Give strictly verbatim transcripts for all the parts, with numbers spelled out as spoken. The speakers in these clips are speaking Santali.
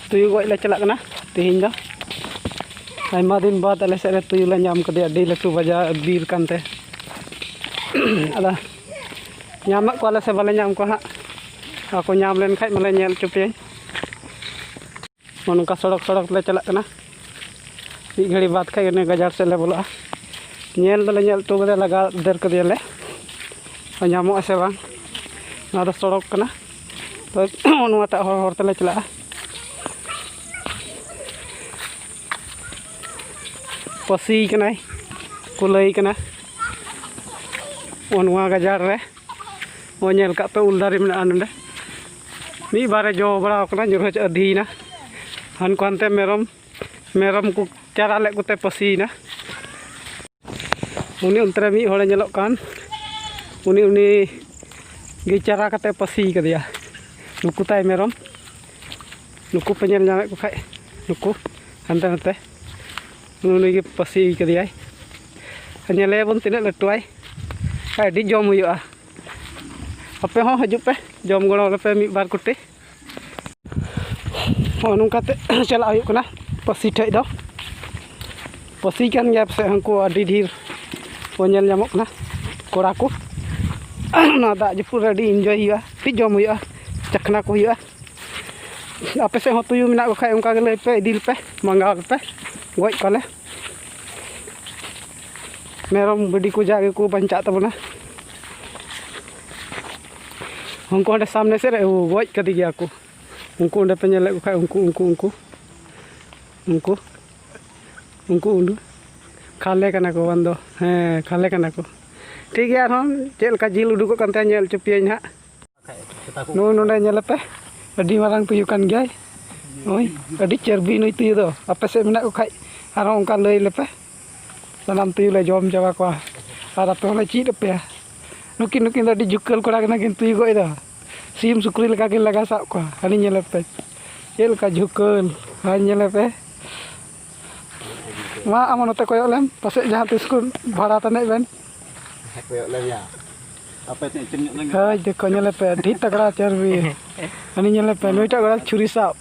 ᱛᱩᱭᱩ ᱜᱚᱡ ᱞᱮ ᱪᱟᱞᱟᱜ ᱠᱟᱱᱟ ᱛᱮᱦᱮᱧ ᱫᱚ᱾ ᱟᱭᱢᱟ ᱫᱤᱱ ᱵᱟᱫᱽ ᱟᱞᱮ ᱥᱮᱫ ᱨᱮ ᱛᱩᱭᱩ ᱞᱮ ᱧᱟᱢ ᱠᱮᱫᱮᱭᱟ, ᱟᱹᱰᱤ ᱞᱟᱹᱴᱩ ᱵᱟᱡᱟᱨ ᱵᱤᱨ ᱠᱟᱱᱛᱮ᱾ ᱟᱫᱚ ᱧᱟᱢᱮᱫ ᱠᱚᱣᱟᱞᱮ ᱥᱮ ᱵᱟᱞᱮ ᱧᱟᱢ ᱠᱚᱣᱟ ᱦᱟᱸᱜ, ᱟᱨ ᱠᱚ ᱧᱟᱢ ᱞᱮᱱ ᱠᱷᱟᱡ ᱢᱟᱞᱮ ᱧᱮᱞ ᱦᱚᱪᱚ ᱯᱮᱭᱟᱹᱧ᱾ ᱱᱚᱜᱼᱚ ᱱᱚᱝᱠᱟ ᱥᱚᱲᱚᱠ ᱥᱚᱲᱚᱠ ᱞᱮ ᱪᱟᱞᱟᱜ ᱠᱟᱱᱟ᱾ ᱢᱤᱫ ᱜᱷᱟᱹᱲᱤ ᱵᱟᱫᱽ ᱠᱷᱟᱡ ᱜᱮ ᱱᱤᱭᱟᱹ ᱜᱟᱡᱟᱲ ᱥᱮᱫ ᱞᱮ ᱵᱚᱞᱚᱜᱼᱟ᱾ ᱧᱮᱞ ᱫᱚᱞᱮ ᱧᱮᱞ ᱦᱚᱪᱚ ᱠᱟᱫᱮᱭᱟ, ᱞᱟᱜᱟ ᱩᱫᱟᱹᱨ ᱠᱟᱫᱮᱭᱟᱞᱮ, ᱧᱟᱢᱚᱜᱼᱟ ᱥᱮ ᱵᱟᱝ᱾ ᱱᱚᱣᱟ ᱫᱚ ᱥᱚᱲᱚᱠ ᱠᱟᱱᱟ, ᱛᱚ ᱱᱚᱣᱟᱴᱟᱜ ᱦᱚᱨ ᱦᱚᱨ ᱛᱮᱞᱮ ᱪᱟᱞᱟᱜᱼᱟ᱾ ᱯᱟᱹᱥᱤ ᱠᱟᱱᱟᱭ, ᱠᱩᱞᱟᱹᱭ ᱠᱟᱱᱟ᱾ ᱱᱚᱜᱼᱚ ᱱᱚᱣᱟ ᱜᱟᱡᱟᱲ ᱨᱮ, ᱱᱚᱜᱼᱚᱭ ᱧᱮᱞ ᱠᱟᱜ ᱯᱮ, ᱩᱞ ᱫᱟᱨᱮ ᱢᱮᱱᱟᱜᱼᱟ ᱱᱚᱰᱮ᱾ ᱢᱤᱫ ᱵᱟᱨᱮ ᱡᱚ ᱵᱟᱲᱟ ᱟᱠᱟᱱᱟ, ᱧᱩᱨᱦᱟᱹ ᱟᱹᱫᱷᱤᱭᱮᱱᱟ᱾ ᱦᱟᱱᱠᱩ ᱦᱟᱱᱛᱮ ᱢᱮᱨᱚᱢ, ᱢᱮᱨᱚᱢ ᱠᱚ ᱪᱟᱨᱟ ᱞᱮᱫ ᱠᱚᱛᱮ ᱯᱟᱹᱥᱤᱭᱮᱱᱟ᱾ ᱩᱱᱤ ᱚᱱᱛᱮ ᱨᱮ ᱢᱤᱫ ᱦᱚᱲᱮ ᱧᱮᱞᱚᱜ ᱠᱟᱱ, ᱩᱱᱤ, ᱩᱱᱤ ᱜᱮ ᱪᱟᱨᱟ ᱠᱟᱛᱮ ᱯᱟᱹᱥᱤ ᱠᱟᱫᱮᱭᱟ᱾ ᱱᱩᱠᱩ ᱛᱟᱭ ᱢᱮᱨᱚᱢ, ᱱᱩᱠᱩ ᱯᱮ ᱧᱮᱞ ᱧᱟᱢᱮᱫ ᱠᱚ ᱠᱷᱟᱡ, ᱱᱩᱠᱩ ᱦᱟᱱᱛᱮ ᱱᱟᱛᱮ, ᱩᱱᱤ ᱜᱮ ᱯᱟᱹᱥᱤ ᱠᱟᱫᱮᱭᱟᱭ᱾ ᱧᱮᱞᱮᱭᱟᱵᱚᱱ ᱛᱤᱱᱟᱹᱜ ᱞᱟᱹᱴᱩᱣᱟᱭ, ᱟᱹᱰᱤ ᱡᱚᱢ ᱦᱩᱭᱩᱜᱼᱟ᱾ ᱟᱯᱮ ᱦᱚᱸ ᱦᱤᱡᱩᱜ ᱯᱮ, ᱡᱚᱢ ᱜᱚᱲᱚ ᱟᱞᱮᱯᱮ ᱢᱤᱫ ᱵᱟᱨ ᱠᱩᱴᱤ᱾ ᱦᱚᱸ, ᱱᱚᱝᱠᱟᱛᱮ ᱪᱟᱞᱟᱜ ᱦᱩᱭᱩᱜ ᱠᱟᱱᱟ ᱯᱟᱹᱥᱤ ᱴᱷᱮᱡ ᱫᱚ᱾ ᱯᱟᱹᱥᱤ ᱠᱟᱱ ᱜᱮᱭᱟ ᱯᱟᱥᱮᱡ, ᱦᱟᱹᱱᱠᱩ ᱟᱹᱰᱤ ᱰᱷᱮᱨ ᱠᱚ ᱧᱮᱞ ᱧᱟᱢᱚᱜ ᱠᱟᱱᱟ ᱠᱚᱲᱟ ᱠᱚ᱾ ᱱᱚᱣᱟ ᱫᱟᱜ ᱡᱟᱹᱯᱩᱫ ᱨᱮ ᱟᱹᱰᱤ enjoy ᱦᱩᱭᱩᱜᱼᱟ, ᱟᱹᱰᱤ ᱡᱚᱢ ᱦᱩᱭᱩᱜᱼᱟ, ᱪᱟᱠᱷᱱᱟ ᱠᱚ ᱦᱩᱭᱩᱜᱼᱟ᱾ ᱟᱯᱮ ᱥᱮᱫ ᱦᱚᱸ ᱛᱩᱭᱩ ᱢᱮᱱᱟᱜ ᱠᱚ ᱠᱷᱟᱡ ᱚᱱᱠᱟ ᱜᱮ ᱞᱟᱹᱭ ᱯᱮ, ᱤᱫᱤ ᱞᱮᱯᱮ, ᱢᱟᱸᱜᱟᱣ ᱞᱮᱯᱮ, ᱜᱚᱡ ᱠᱚᱣᱟᱞᱮ᱾ ᱢᱮᱨᱚᱢ ᱵᱷᱤᱰᱤ ᱠᱚ ᱡᱟ ᱜᱮᱠᱚ ᱵᱟᱧᱪᱟᱜ ᱛᱟᱵᱚᱱᱟ᱾ ᱩᱱᱠᱩ ᱚᱸᱰᱮ ᱥᱟᱢᱱᱮ ᱥᱮᱫ ᱨᱮ ᱜᱚᱡ ᱠᱟᱫᱮ ᱜᱮᱭᱟ ᱠᱚ᱾ ᱩᱱᱠᱩ ᱚᱸᱰᱮ ᱯᱮ ᱧᱮᱞᱮᱫ ᱠᱚ ᱠᱷᱟᱡ, ᱩᱱᱠᱩ, ᱩᱱᱠᱩ, ᱩᱱᱠᱩ, ᱩᱱᱠᱩ, ᱩᱱᱠᱩ ᱩᱰᱩ-, ᱠᱷᱟᱞᱮ ᱠᱟᱱᱟ ᱠᱚ ᱵᱟᱝ ᱫᱚ, ᱦᱮᱸ, ᱠᱷᱟᱞᱮ ᱠᱟᱱᱟ ᱠᱚ᱾ ᱴᱷᱤᱠ ᱜᱮᱭᱟ, ᱟᱨᱦᱚᱸ ᱪᱮᱫ ᱞᱮᱠᱟ ᱡᱤᱞ ᱩᱰᱩᱠᱚᱜ ᱠᱟᱱ ᱛᱟᱭᱟ ᱧᱮᱞ ᱦᱚᱪᱚ ᱯᱮᱭᱟᱹᱧ ᱦᱟᱸᱜ᱾ ᱱᱚᱜᱼᱚᱭ ᱱᱚᱰᱮ ᱧᱮᱞᱮᱯᱮ, ᱟᱹᱰᱤ ᱢᱟᱨᱟᱝ ᱛᱩᱭᱩ ᱠᱟᱱ ᱜᱮᱭᱟᱭ᱾ ᱳᱭ, ᱟᱹᱰᱤ ᱪᱟᱨᱵᱤ ᱱᱩᱭ ᱛᱩᱭᱩ ᱫᱚ᱾ ᱟᱯᱮ ᱥᱮᱫ ᱢᱮᱱᱟᱜ ᱠᱚ ᱠᱷᱟᱡ ᱟᱨᱦᱚᱸ ᱚᱱᱠᱟ ᱞᱟᱹᱭ ᱞᱮᱯᱮ, ᱥᱟᱱᱟᱢ ᱛᱩᱭᱩ ᱞᱮ ᱡᱚᱢ ᱪᱟᱵᱟ ᱠᱚᱣᱟ᱾ ᱟᱨ ᱟᱯᱮ ᱦᱚᱸᱞᱮ ᱪᱮᱫ ᱟᱯᱮᱭᱟ᱾ ᱱᱩᱠᱤᱱ, ᱱᱩᱠᱤᱱ ᱫᱚ ᱟᱹᱰᱤ ᱡᱷᱩᱠᱟᱹᱞ ᱠᱚᱲᱟ ᱠᱟᱱᱟ ᱠᱤᱱ ᱛᱩᱭᱩ ᱜᱚᱡ ᱫᱚ᱾ ᱥᱤᱢ ᱥᱩᱠᱨᱤ ᱞᱮᱠᱟ ᱠᱤᱱ ᱞᱟᱜᱟ ᱥᱟᱵ ᱠᱚᱣᱟ᱾ ᱦᱟᱹᱱᱤ ᱧᱮᱞᱮᱯᱮ, ᱪᱮᱫ ᱞᱮᱠᱟ ᱡᱷᱩᱠᱟᱹᱞ᱾ ᱦᱟᱹᱱᱤ ᱧᱮᱞᱮᱯᱮ᱾ ᱢᱟ, ᱟᱢ ᱦᱚᱸ ᱱᱚᱛᱮ ᱠᱚᱭᱚᱜ ᱞᱮᱢ, ᱯᱟᱥᱮᱡ ᱡᱟᱦᱟᱸ ᱛᱤᱥ ᱠᱚ ᱵᱷᱟᱲᱟ ᱛᱟᱱᱮᱡ ᱵᱮᱱ᱾ ᱠᱚᱭᱚᱜ ᱞᱮᱢ ᱭᱟ᱾ ᱟᱯᱮ ᱴᱷᱮᱱ ᱪᱮᱫ ᱧᱚᱜ ᱞᱮᱱ ᱜᱮ? ᱦᱳᱭ, ᱫᱮᱠᱷᱚ, ᱧᱮᱞᱮᱯᱮ, ᱟᱹᱰᱤ ᱛᱟᱜᱲᱟ ᱪᱟᱨᱵᱤ᱾ ᱦᱟᱹᱱᱤ ᱧᱮᱞᱮᱯᱮ, ᱱᱩᱭᱴᱟᱜ ᱠᱚᱲᱟ ᱪᱷᱩᱨᱤ ᱥᱟᱵ᱾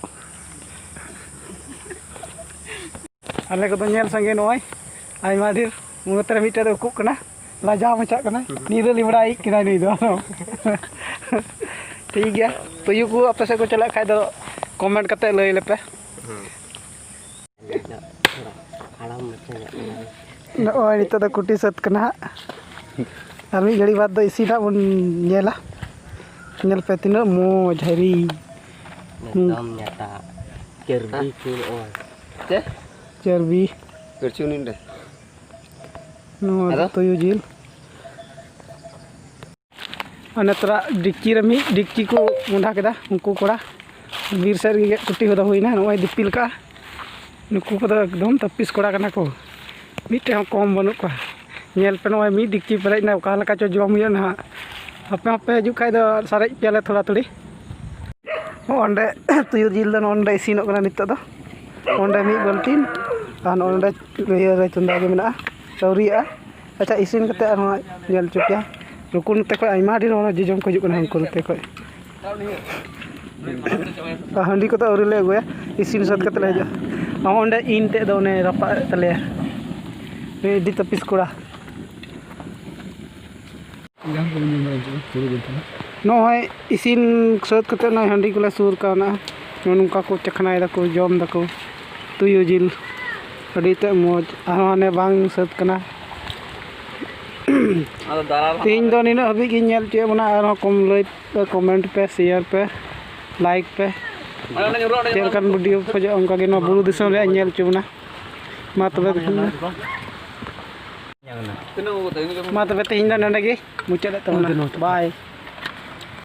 ᱟᱞᱮ ᱠᱚᱫᱚ ᱧᱮᱞ ᱥᱟᱸᱜᱮ ᱱᱚᱜᱼᱚᱭ ᱟᱭᱢᱟ ᱰᱷᱮᱨ᱾ ᱱᱚᱛᱮ ᱨᱮ ᱢᱤᱫᱴᱮᱡ ᱫᱚ ᱩᱠᱩᱜ ᱠᱟᱱᱟ, ᱞᱟᱡᱟᱣ ᱢᱟᱪᱷᱟᱜ ᱠᱟᱱᱟ, ᱱᱤᱨᱟᱹᱞᱤ ᱵᱟᱲᱟᱭᱮᱫ ᱠᱟᱱᱟᱭ ᱱᱩᱭ ᱫᱚ᱾ ᱴᱷᱤᱠ ᱜᱮᱭᱟ, ᱛᱩᱭᱩ ᱠᱚ ᱟᱯᱮ ᱥᱮᱫ ᱠᱚ ᱪᱟᱞᱟᱜ ᱠᱷᱟᱡ ᱫᱚ ᱠᱚᱢᱮᱱᱴ ᱠᱟᱛᱮ ᱞᱟᱹᱭ ᱞᱮᱯᱮ᱾ ᱦᱟᱲᱟᱢ ᱢᱟᱪᱷᱟ ᱧᱚᱜ ᱠᱟᱱᱟ᱾ ᱱᱚᱜᱼᱚᱭ ᱱᱤᱛᱚᱜ ᱫᱚ ᱠᱩᱴᱤ ᱥᱟᱹᱛ ᱠᱟᱱᱟ ᱦᱟᱸᱜ᱾ ᱟᱨ ᱢᱤᱫ ᱜᱷᱟᱹᱲᱤ ᱵᱟᱫᱽ ᱫᱚ ᱤᱥᱤᱱ ᱦᱟᱸᱜ ᱵᱚᱱ ᱧᱮᱞᱟ᱾ ᱧᱮᱞ ᱯᱮ ᱛᱤᱱᱟᱹᱜ ᱢᱚᱡᱽ ᱦᱟᱹᱨᱤ᱾ ᱮᱠᱫᱚᱢ ᱧᱟᱴᱟ᱾ ᱪᱚᱨᱵᱤ ᱠᱚ ᱱᱚᱜᱼᱚᱭ᱾ ᱪᱮᱫ? ᱪᱚᱨᱵᱤ᱾ ᱯᱮᱨᱪᱩᱱ ᱤᱧ ᱨᱮ᱾ ᱱᱚᱣᱟ ᱫᱚ ᱟᱫᱚ? ᱛᱩᱭᱩ ᱡᱤᱞ᱾ ᱚᱱᱮ ᱛᱚᱨᱟ ᱰᱮᱠᱪᱤ ᱨᱮ ᱢᱤᱫ ᱰᱮᱠᱪᱤ ᱠᱚ ᱢᱚᱸᱰᱷᱟ ᱠᱮᱫᱟ ᱩᱱᱠᱩ ᱠᱚᱲᱟ᱾ ᱵᱤᱨ ᱥᱮᱫ ᱨᱮᱜᱮ ᱜᱮᱫ ᱠᱩᱴᱤ ᱠᱚᱫᱚ ᱦᱩᱭᱱᱟ᱾ ᱱᱚᱜᱼᱚᱭ ᱫᱤᱯᱤᱞ ᱠᱟᱜᱼᱟ᱾ ᱱᱩᱠᱩ ᱠᱚᱫᱚ ᱮᱠᱫᱚᱢ ᱛᱟᱹᱯᱤᱥ ᱠᱚᱲᱟ ᱠᱟᱱᱟ ᱠᱚ, ᱢᱤᱫᱴᱮᱱ ᱦᱚᱸ ᱠᱚᱢ ᱵᱟᱹᱱᱩᱜ ᱠᱚᱣᱟ᱾ ᱧᱮᱞ ᱯᱮ, ᱱᱚᱜᱼᱚᱭ ᱢᱤᱫ ᱰᱮᱠᱪᱤ ᱯᱮᱨᱮᱡ ᱮᱱᱟ, ᱚᱠᱟ ᱞᱮᱠᱟ ᱪᱚ ᱡᱚᱢ ᱦᱩᱭᱩᱜᱼᱟ ᱱᱟᱦᱟᱜ᱾ ᱟᱯᱮ ᱦᱚᱸᱯᱮ ᱦᱤᱡᱩᱜ ᱠᱷᱟᱡ ᱫᱚ ᱥᱟᱨᱮᱡ ᱯᱮᱭᱟᱞᱮ ᱛᱷᱚᱲᱟ ᱛᱷᱩᱲᱤ᱾ ᱚᱸᱰᱮ ᱛᱩᱭᱩ ᱡᱤᱞ ᱫᱚ ᱱᱚᱸᱰᱮ ᱤᱥᱤᱱᱚᱜ ᱠᱟᱱᱟ ᱱᱤᱛᱚᱜ ᱫᱚ᱾ ᱚᱸᱰᱮ ᱢᱤᱫ ᱵᱟᱹᱞᱴᱤᱱ ᱟᱨ ᱱᱚᱸᱰᱮ ᱤᱭᱟᱹ ᱨᱮ ᱪᱚᱸᱫᱟ ᱜᱮ ᱢᱮᱱᱟᱜᱼᱟ, ᱟᱹᱣᱨᱤᱭᱟᱜᱼᱟ᱾ ᱟᱪᱪᱷᱟ, ᱤᱥᱤᱱ ᱠᱟᱛᱮ ᱟᱨᱦᱚᱸ ᱧᱮᱞ ᱦᱚᱪᱚ ᱯᱮᱭᱟ᱾ ᱱᱩᱠᱩ ᱱᱚᱛᱮ ᱠᱷᱚᱡ ᱟᱭᱢᱟ ᱰᱷᱮᱨ ᱦᱚᱲ ᱡᱚᱡᱚᱢ ᱠᱚ ᱦᱤᱡᱩᱜ ᱠᱟᱱᱟ, ᱩᱱᱠᱩ ᱱᱚᱛᱮ ᱠᱷᱚᱡ᱾ ᱟᱨ ᱦᱟᱺᱰᱤ ᱠᱚᱫᱚ ᱟᱹᱣᱨᱤ ᱞᱮ ᱟᱹᱜᱩᱭᱟ, ᱤᱥᱤᱱ ᱥᱟᱹᱛ ᱠᱟᱛᱮ ᱞᱮ ᱦᱤᱡᱩᱜᱼᱟ᱾ ᱟᱨ ᱚᱸᱰᱮ ᱤᱧ ᱛᱮᱫ ᱫᱚ ᱚᱱᱮ ᱨᱟᱯᱟᱜ ᱮᱫ ᱛᱟᱞᱮᱭᱟ, ᱱᱩᱭ ᱟᱹᱰᱤ ᱛᱟᱹᱯᱤᱥ ᱠᱚᱲᱟ᱾ ᱱᱚᱜᱼᱚᱭ ᱤᱥᱤᱱ ᱥᱟᱹᱛ ᱠᱟᱛᱮ ᱱᱚᱜᱼᱚᱭ ᱦᱟᱺᱰᱤ ᱠᱚᱞᱮ ᱥᱩᱨ ᱠᱟᱣᱱᱟ᱾ ᱱᱚᱜᱼᱚ ᱱᱚᱝᱠᱟ ᱠᱚ ᱪᱟᱠᱷᱱᱟᱭ ᱫᱟᱠᱚ, ᱡᱚᱢ ᱫᱟᱠᱚ ᱛᱩᱭᱩ ᱡᱤᱞ᱾ ᱟᱹᱰᱤ ᱛᱮᱫ ᱢᱚᱡᱽ᱾ ᱟᱨᱦᱚᱸ ᱦᱟᱱᱮ ᱵᱟᱝ ᱥᱟᱹᱛ ᱠᱟᱱᱟ᱾ ᱟᱫᱚ ᱫᱟᱨᱟ ᱛᱮᱦᱮᱧ ᱫᱚ ᱱᱤᱱᱟᱹᱜ ᱦᱟᱹᱵᱤᱡ ᱜᱤᱧ ᱧᱮᱞ ᱦᱚᱪᱚᱭᱮᱫ ᱵᱚᱱᱟ᱾ ᱟᱨᱦᱚᱸ ᱠᱚᱢ ᱞᱟᱹᱭ ᱯᱮ, ᱠᱚᱢᱮᱱᱴ ᱯᱮ, ᱥᱮᱭᱟᱨ ᱯᱮ, ᱞᱟᱭᱤᱠ ᱯᱮ᱾ ᱚᱸᱰᱮ ᱧᱩᱨᱩᱜᱼᱟ, ᱚᱸᱰᱮ ᱪᱮᱫ ᱞᱮᱠᱟᱱ ᱵᱷᱤᱰᱤᱭᱳ ᱯᱮ ᱠᱷᱚᱡᱚᱜᱼᱟ, ᱚᱱᱠᱟ ᱜᱮ ᱱᱚᱣᱟ ᱵᱩᱨᱩ ᱫᱤᱥᱚᱢ ᱨᱮᱭᱟᱜ ᱧᱮᱞ ᱦᱚᱪᱚ ᱵᱚᱱᱟ᱾ ᱢᱟ ᱛᱚᱵᱮ, ᱢᱟ ᱛᱚᱵᱮ ᱛᱮᱦᱮᱧ ᱫᱚ ᱱᱚᱸᱰᱮ ᱜᱮ ᱢᱩᱪᱟᱹᱫ ᱮᱫ ᱛᱟᱵᱚᱱᱟ᱾ ᱵᱟᱭ᱾